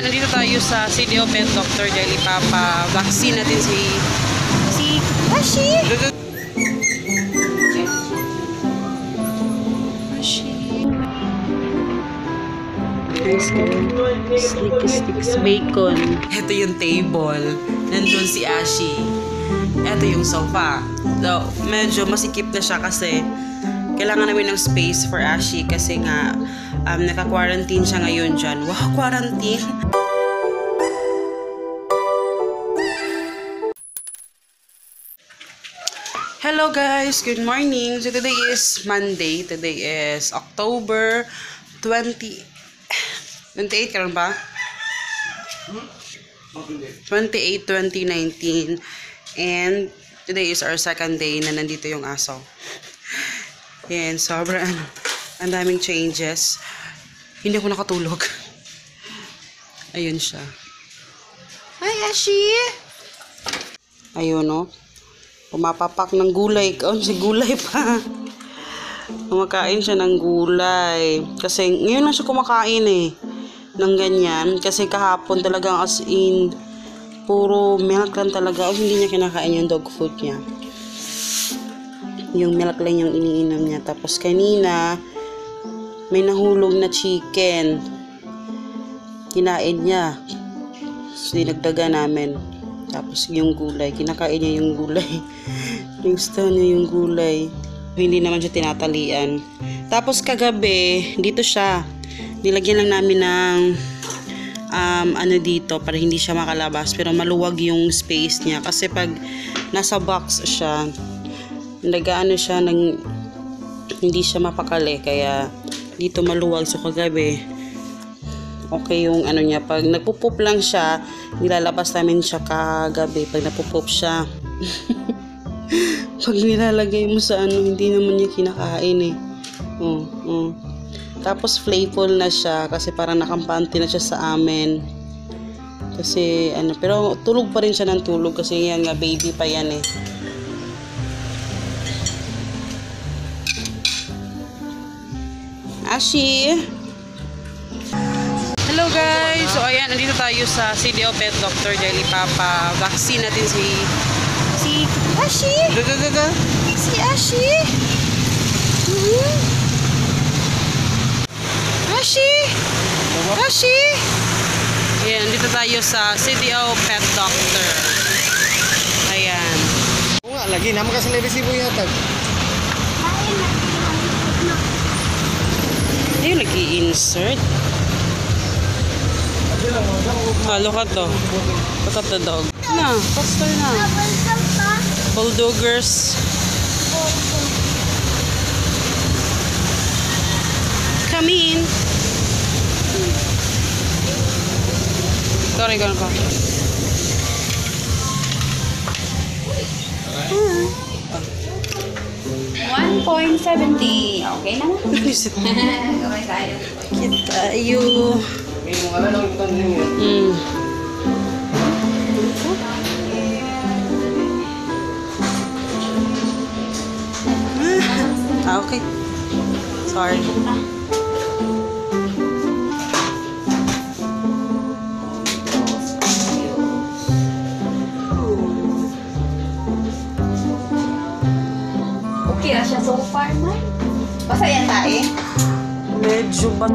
nandito tayo sa CDO Pet Doctor dahil ipapa-vaccine natin si Ashi. Sticks bacon. Ito yung table. Nandun si Ashi. Ito yung sofa. So, medyo masikip na siya kasi kailangan namin ng space for Ashi kasi nga naka-quarantine siya ngayon dyan. Wow, quarantine! Hello guys! Good morning! So today is Monday. Today is October 28 karon ba? 28, 2019. And today is our second day na nandito yung aso. And sobrang ang daming changes. Hindi ako nakatulog. Ayun siya. Hi, Ashi! Ayun, no? Pumapapak ng gulay. Oh, si gulay pa. Kumakain siya ng gulay. Kasi ngayon lang siya kumakain eh. Ng ganyan. Kasi kahapon talagang as in puro milk lang talaga. O hindi niya kinakain yung dog food niya. Yung milk lang yung iniinom niya. Tapos kanina may nahulog na chicken. Kinain niya. So dinagdaga namin. Tapos yung gulay. Kinakain niya yung gulay. Gusto niya yung gulay. Hindi naman siya tinatalian. Tapos kagabi, dito siya. Nilagyan lang namin ng ano dito para hindi siya makalabas. Pero maluwag yung space niya. Kasi pag nasa box siya, nag-ano siya, hindi siya mapakali. Kaya dito maluwag. So kagabi, okay yung ano niya. Pag nagpupup lang siya, nilalabas namin siya kagabi. Pag napupup siya. Pag nilalagay mo sa ano, hindi naman niya kinakain eh. Tapos playful na siya kasi parang nakampante na siya sa amin. Kasi ano, pero tulog pa rin siya ng tulog kasi yan nga baby pa yan eh. Ashi! Hello guys! So ayan, nandito tayo sa CDO Pet Doctor dahil ipapa-vaccine natin si Ashi! Si Ashi! Ashi! Ashi! Ayan, nandito tayo sa CDO Pet Doctor. Ayan. Oo nga, lagi naman kasi resibo yata. Ayun, nag-i-insert. Look at to. Look at the dog. Na, faster na. Bulldoggers. Come in. Sorry, gano'n ka. 1.70. Okay na? Okay tayo. Kita tayo. Okay. Sorry. Okay na siya so far, man. Basta yan tayo. Medyo ba...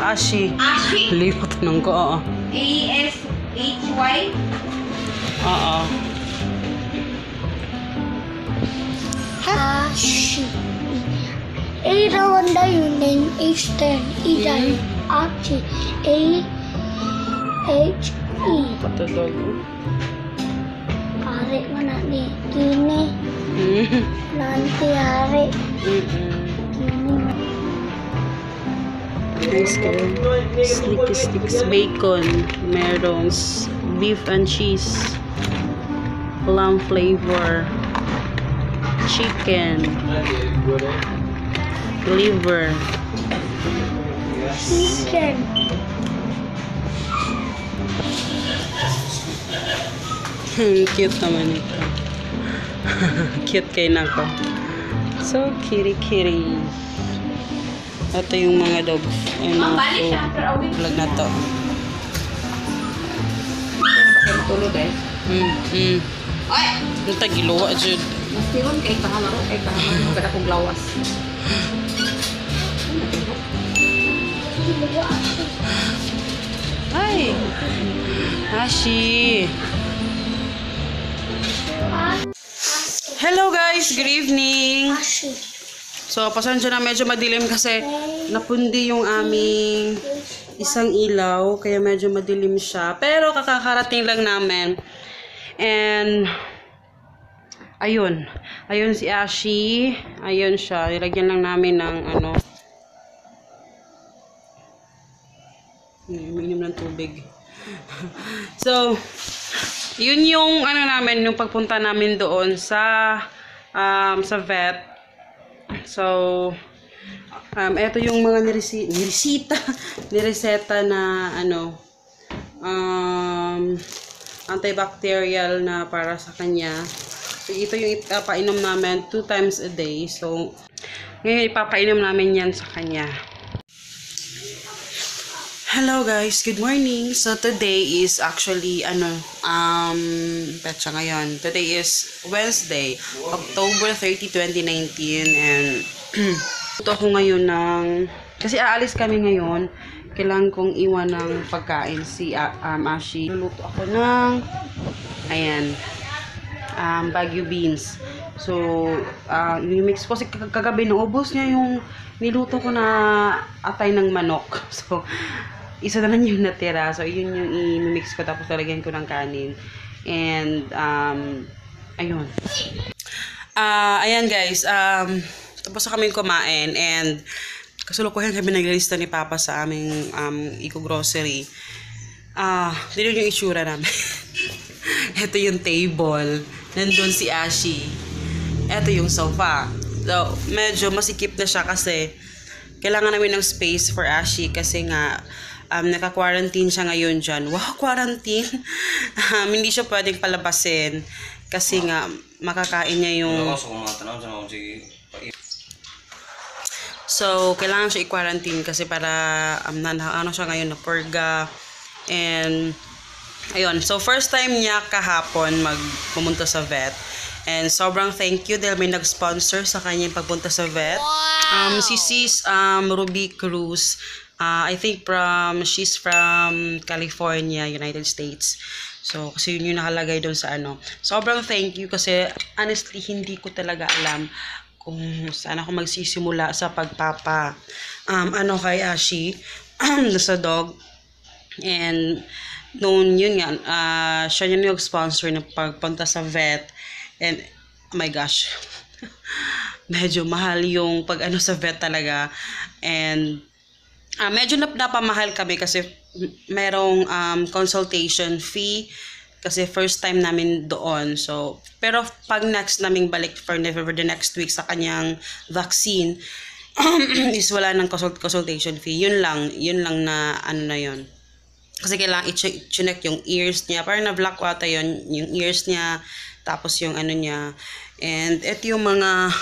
Ashi. Ashi? Lipat nang ko, oo. A-S-H-Y? Oo. Ashi. A Ronda yung name Eastern. Idan. Achi. A-H-E. Patulog. Hari mo na ni Kini. Nanti hari. Kini. Nice kayo. Sticky sticks, bacon, merong beef and cheese, lamb flavor, chicken, liver. Chicken. Cute naman ito. Cute kay nako. So, kitty. Ito yung mga dog. Yung mga Balik food. siya after a week. Vlog na to. Tulog eh. Oy! Ang tagiluwa, Jud. Mas tiron kay kahamaro. Kada kong lawas. Ay! Ashi! Hello guys! Good evening! Ashi. So, pasensya na medyo madilim kasi napundi yung aming isang ilaw. Kaya medyo madilim siya. Pero kakakarating lang namin. And, ayun. Ayun si Ashi. Ayun siya. Nilagyan lang namin ng ano. Umiinom ng tubig. So, yun yung ano namin, yung pagpunta namin doon sa vet. So, eto yung mga nireseta na ano, antibacterial na para sa kanya. So, ito yung ipapainom namin 2 times a day. So, ngayon ipapainom namin yan sa kanya. Hello guys, good morning. So today is actually petsa ngayon. Today is Wednesday, October 30, 2019 and luto ko ngayon ng kasi aalis kami ngayon. Kailangan kong iwan ng pagkain si Ashi. Luluto ako ng ayan. Baguio beans. So, i-mix ko kasi kagabi naubos niya yung niluto ko na atay ng manok. So, isa na lang yung natira. So, yun yung i-mix ko tapos lalagyan ko ng kanin. And, ayun. Ayan guys, tapos na kami kumain and kasulukuhan kami naglilista ni Papa sa aming eco-grocery. Dito yung itsura namin. Ito yung table. Nandun si Ashi. Ito yung sofa. So, medyo masikip na siya kasi kailangan namin ng space for Ashi kasi nga naka-quarantine siya ngayon dyan. Wow, quarantine! Hindi siya pwedeng palabasin kasi nga makakain niya yung... So, kailangan siya i-quarantine kasi para ano siya ngayon na purga. And, ayun. So, first time niya kahapon pumunta sa vet. And sobrang thank you dahil may nag-sponsor sa kanya yung pagpunta sa vet. Wow. Si Sis Ruby Cruz. I think she's from California, United States. So, kasi yun yung nakalagay doon sa ano. Sobrang thank you kasi honestly, hindi ko talaga alam kung saan ako magsisimula sa pagpapa kay Ashi sa dog. And noon yun nga, siya yung nag-sponsor na pagpunta sa vet. And, oh my gosh, medyo mahal yung pag-ano sa vet talaga. And, medyo napamahal kami kasi merong consultation fee kasi first time namin doon. So, pero pag next naming balik for the next week sa kanyang vaccine, is wala ng consultation fee. Yun lang na ano na yun. Kasi kailangan i-check yung ears niya. Parang na-black wata yun, yung ears niya, tapos yung ano niya. And ito yung mga...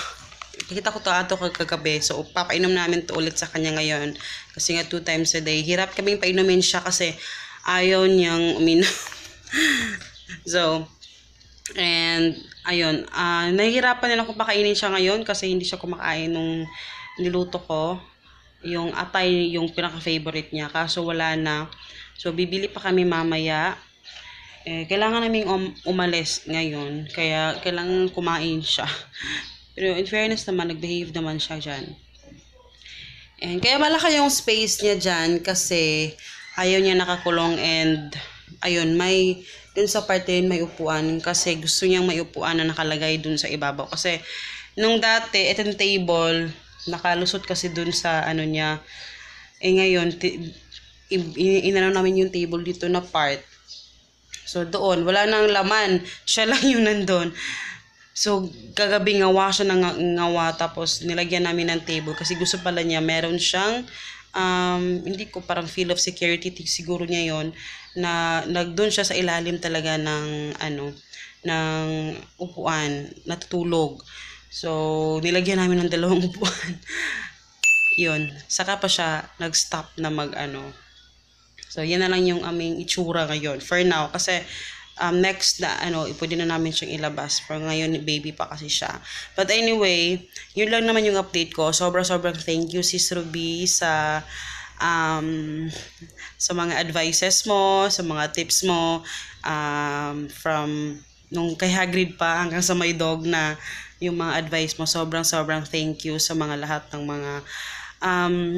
Kita ko ito kagabi. So, papainom namin to ulit sa kanya ngayon. Kasi nga 2 times a day. Hirap kaming painumin siya kasi ayaw niyang uminom. So, and, ayun. Nahihirapan nila kung pakainin siya ngayon kasi hindi siya kumakain nung niluto ko. Yung atay yung pinaka-favorite niya. Kaso wala na. So, bibili pa kami mamaya. Kailangan naming umalis ngayon. Kaya, kailangan kumain siya. Pero, in fairness naman, nag-behave naman siya dyan. And, kaya malaki yung space niya dyan kasi ayaw niya nakakulong and, ayun, dun sa parte yun may upuan kasi gusto niyang may upuan na nakalagay dun sa ibabaw. Kasi, nung dati, itong table, nakalusot kasi dun sa, niya. Ngayon, inano namin yung table dito na part. So, doon, wala nang laman. Siya lang yung nandun. So, kagabi ngawa siya ng ngawa. Tapos, nilagyan namin ng table. Kasi gusto pala niya, meron siyang, hindi ko parang feel of security. Siguro niya yon na nagdoon siya sa ilalim talaga ng, ng upuan. Natutulog. So, nilagyan namin ng 2 upuan. Yun. Saka pa siya nag-stop na So, yan na lang yung aming itsura ngayon. For now, kasi next na, pwede na namin siyang ilabas. For ngayon, baby pa kasi siya. But anyway, yun lang naman yung update ko. Sobrang thank you, Sis Ruby, sa mga advices mo, sa mga tips mo, from nung kay Hagrid pa hanggang sa may dog na yung mga advice mo. Sobrang thank you sa mga lahat ng mga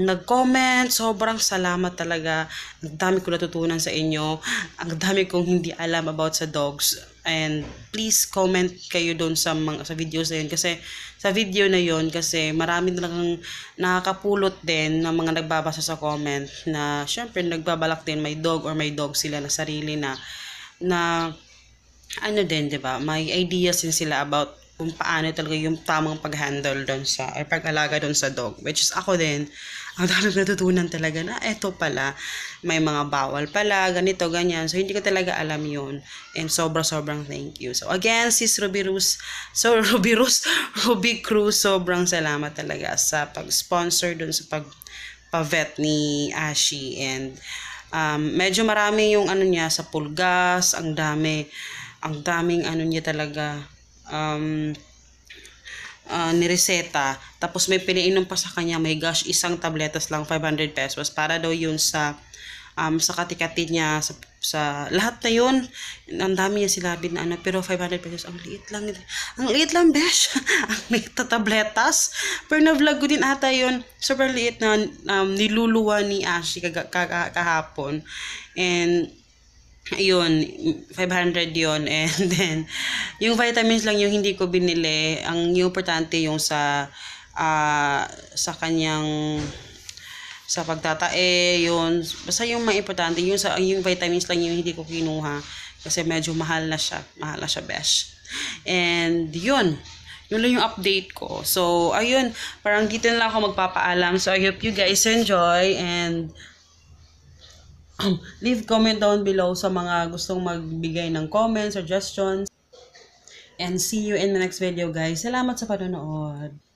nag-comment. Sobrang salamat talaga. Ang dami ko natutunan sa inyo. Ang dami kong hindi alam about sa dogs. And please comment kayo doon sa videos na yun. Kasi sa video na yun, kasi marami talagang nakakapulot din ng mga nagbabasa sa comment na syempre nagbabalak din may dog or may dog sila na sarili na din, diba? May ideas din sila about kung paano talaga yung tamang pag-handle doon or pag-alaga doon sa dog. Which is ako din, ang dami natutunan talaga na eto pala, may mga bawal pala, ganito, ganyan. So, hindi ko talaga alam yun. And sobrang thank you. So, again, Sis Ruby Cruz, sobrang salamat talaga sa pag-sponsor doon sa pag-vet ni Ashi. And medyo marami yung niya sa pulgas, ang daming niya talaga nireseta. Tapos may piniinom pa sa kanya, my gosh, isang tabletas lang 500 pesos para daw yun sa katikati niya, sa lahat na yun. Ang dami niya silabi na pero 500 pesos, ang liit lang besh. Ang liit na tabletas. Pero na-vlog ko din ata yun, super liit na niluluwa ni Ashi kahapon. And ayun, 500 yon. And then, yung vitamins lang yung hindi ko binili. Ang importante yung sa kanyang sa pagtatae, yun. Basta yung importante, yung vitamins lang yung hindi ko kinuha. Kasi medyo mahal na siya. Besh. And yun lang yung update ko. So, ayun, parang dito na lang ako magpapaalam. So, I hope you guys enjoy and leave comment down below sa mga gustong magbigay ng comments, suggestions. And see you in the next video, guys. Salamat sa panonood.